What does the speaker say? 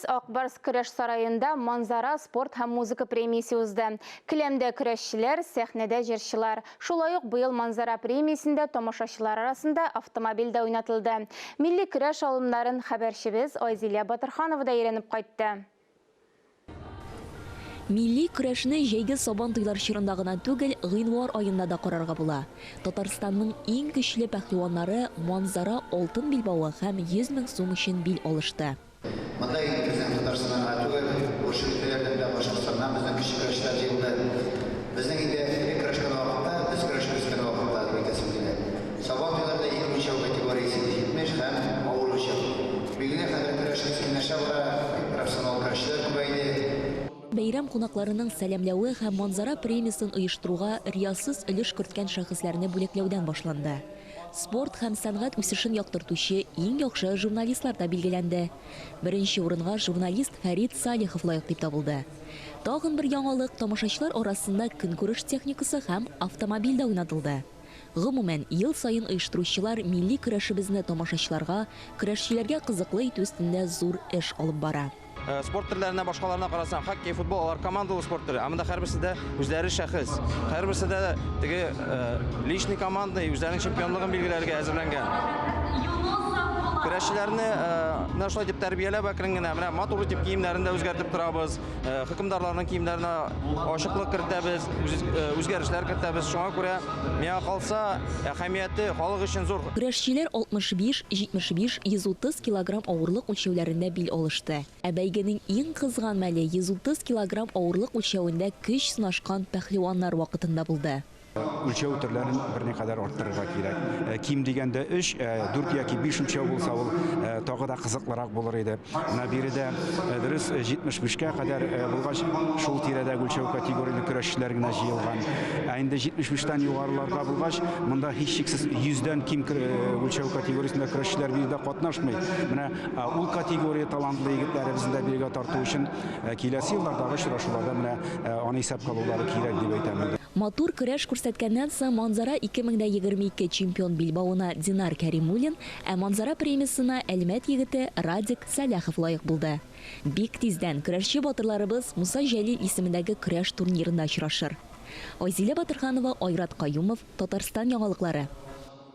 Ак Барс көрәш сараенда Манзара спорт һәм музыка премиясе узды. Келәмдә көрәшчеләр, сәхнәдә җырчылар. Шулай ук быел Манзара премиясендә тамашачылар арасында автомобиль дә уйнатылды. Милли көрәш алымнарын хәбәрчебез Айзилә Батырханова да өйрәнеп кайтты. Милли көрәшне җәйге Сабан туйлар чорында гына түгел, гыйнвар аенда да карарга була. Татарстанның иң көчле пәһлеваннары Манзара алтын билбавы һәм 100 мең сум өчен бил алышты. Монда инде безнең Татарстаннан гына түгел, күрше өлкәләрдән дә, Башкортстаннан безнең көчле көрәшчеләр җыелды. Безнең инде элек көрәшкән вакытта, без көрәшеп үскән вакытта, дип әйтәсем килә. Сабан туйларында ике үлчәү категориясе иде, 70 һәм авыр үлчәү. Билгеле, хәзер көрәш кискенләшә бара, профессионал көрәшчеләр күбәйде. Бәйрәм кунакларының сәламләве һәм Манзара премиясен оештыруга риясыз өлеш керткән шәхесләрне бүләкләүдән башланды. Спорт һәм сәнгать үсешен яктыртучы иң яхшы журналистлар да билгеләнде. Беренче урынга журналист Фәрит Салихов лаек дип табылды. Тагын бер яңалык, тамашачылар арасында көнкүреш техникасы һәм автомобиль дә уйнатылды. Гомумән, ел саен оештыручылар милли көрәшебезне тамашачыларга, көрәшчеләргә кызыклы итү өстендә зур эш алып бара. Спорт төрләренә башкаларына карасаң, хоккей, футбол, алар командалы спорт төре. Ә монда һәрберсе дә үзләре шәхес. Һәрберсе дә теге личный командный, үзләренең чемпионлыгын билгеләргә әзерләнгән. Көрәшчеләрне менә шулай дип тәрбияләп әкрен генә, менә матур итеп киемнәрен дә үзгәртеп торабыз. Хөкемдарларның киемнәренә ачыклык кертәбез, үзгәрешләр кертәбез. Шуңа күрә, миңа калса, әһәмияте халык өчен зур. Көрәшчеләр 65, 75, 130 килограмм авырлык үлчәүләрендә бил алышты. Ә бәйгенең иң кызган мәле 130 килограмм авырлык үлчәвендә көч сынашкан пәһлеваннар вакытында булды. Үлчәү төрләрен берникадәр арттырырга кирәк. Ким дигәндә өч, дүрт яки биш үлчәү булса, ул тагы да кызыклырак булыр иде. Менә биредә дөрес 75-кә кадәр булгач, шул тирәдәге үлчәү категорияле көрәшчеләр генә җыелган. Ә инде 75-тән югарыларга булгач, монда һичшиксез 100-дән ким үлчәү категориясендә көрәшчеләр биредә катнашмый. Менә ул категория талантлы егетләребезне дә бирегә тарту өчен киләсе еллардагы очрашуларда менә аны исәпкә алулары кирәк дип әйтәм инде. Матур көрәш күрсәткәннән соң Манзара 2022 чемпион билбавына Динар Кәримуллин, ә Манзара премиясенә Әлмәт егете Радик Сәләхов лаек булды. Бик тиздән көрәшче батырларыбыз Муса Җәлил исемендәге көрәш турнирында очрашыр. Айзилә Батырханова, Айрат Каюмов, Татарстан яңалыклары.